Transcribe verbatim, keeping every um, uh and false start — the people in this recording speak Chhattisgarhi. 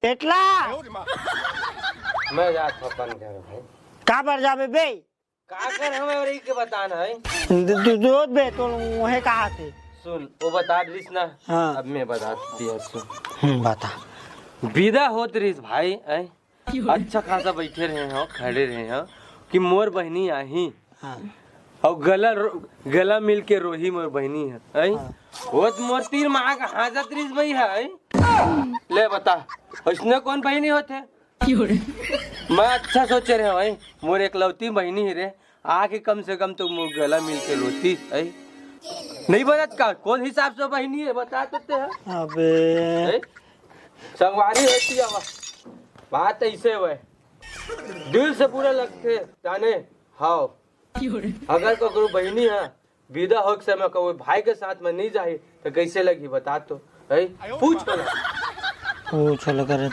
टेटला। मैं जात हूँ अपन घर भाई। का बर जाबे बे? का कर हमें और के बताना है? दू-, दू-, दूध बे, तो वहे कहा थे? सुन, वो बता दिस ना। हाँ। अब मैं बता दिया, सुन। हम्म, बता। विदा होत रहिस भाई, ऐ? अच्छा खासा बैठे रहे हो, खड़े रहे हो कि मोर बहिनी आही। हाँ। और गला रो-, गला मिल के रोही मोर बहिनी है, ऐ? हाँ। वो तो मोर तीर माँ का हाजत रहिस भाई है, ऐ? ले बता, उसने कौन बहिनी होते? मैं अच्छा सोचे रहे भाई, मोर एकलौती बहिनी ही रे, आके कम से कम तो मोर गला मिल के रोती है। नहीं बनत का? कौन हिसाब से बहिनी है, बता तो ते है। अबे। हैं? संगवारी होती है, बात ऐसे हुए, दिल से बुरा लगते, जाने? हाँ, अगर ककरो बहिनी है, विदा होए के समय कहूँ भाई के साथ में नहीं जाही, तो कैसे लगी, बता तो। हैं? पूछ ओला। पूछ ओला करे